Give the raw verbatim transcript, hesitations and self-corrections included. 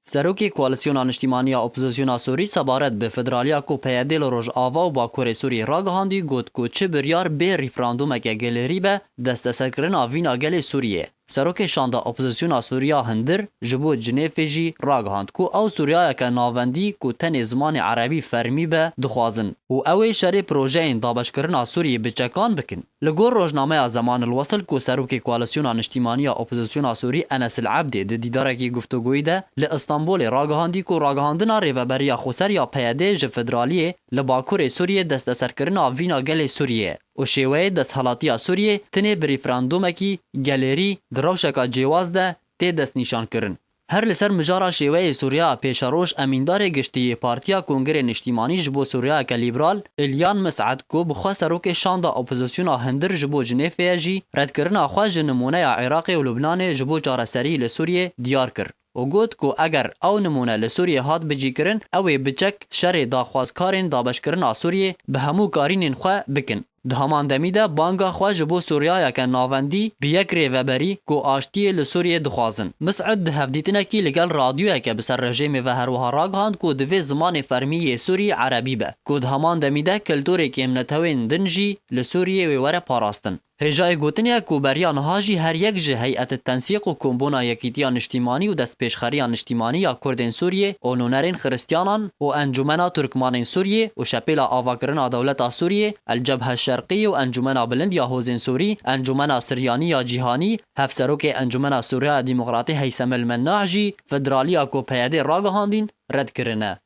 Serokê Koalîsyona Niştîmanî ya Opozisyona Sûrî sebaret bi federaliya ku P Y D li Rojava û Bakurê Sûriyê ragihandî, got ku çi biryar bê referandumeke gelêrî be, desteserkirina vîna gelê Sûriyê. Serokê Şanda Opozisyona Sûriya Hundir ji bo Cinêfê jî ragihand ku ew Sûriyayeke navendî ku tenê zimanê erebî fermî be dixwazin û ew ê şerê projeyên dabeşkirina Sûriyê bi çekan bikin. Li gor rojnameya Zeman El Wesil ku serokê Koalîsyona Niştîmanî ya Opozisyona Sûrî Enes El Ebdê di dîdarekî guftûgoyî de li Îstanbulê ragihandî ku ragihandina Rêveberiya Xweser ya P Y D ji federaliyê li Bakurê Sûriyê desteserkirina vîna gelê Sûriyê û şêweyê desthilatiya Sûriyê tinê bi referandumekî gelêrî di rewşeka cêwaz de tê destnîşankirin. Her li ser mijara şêweyê Sûriya pêşeroj, emîndarê giştî yê Partiya Kongrê Niştîmanî ji bo Sûriyayeke Lîberal, Ilyan Mis'ed, ku bi xwe serokê Şanda Opozisyona Hundir ji bo Cinêfê ye jî, redkirina xwe ji nimûneya Iraqê û Lubnanê ji bo çareserî li Sûriyê diyar kir û got ku eger ew nimûne li Sûriyê hat bicîkirin, ew ê bi çek şerê daxwazkarên dabeşkirina Sûriyê bi hemû karînên xwe bikin. Di heman demî de banga xwe ji bo Sûriyayeke navendî bi yek rêveberî ku aştiyê li Sûriyê dixwazin. Mis'ud di hevdîtinekî li gel radyoyeke bi ser rejîmê ve her wiha ragihand ku divê zimanê fermî yê Sûrî erebî be, ku di heman demî de kulturê kêmnetewên din jî li Sûriyê wê were parastin. Hêjayê gotinê ye ku beriya niha jî her yek ji Heyet Tensîq û Kombûna Yekîtiya Niştîmanî û Destpêşxeriya Niştîmanî ya Kurdên Sûriyê û nûnerên Xiristiyanan û Encûmena Turkmanên Sûriyê û Şepêla Avakirina Dewleta Sûriyê, El Cebhe Şerqî û Encûmena Bilind ya Hozên Sûrî, Encûmena Siryanî ya Cîhanî, Hevserokê Encûmena Sûriya Demokratî Heysem El Mennah jî federaliya ku P Y D ragihandîn red kirine.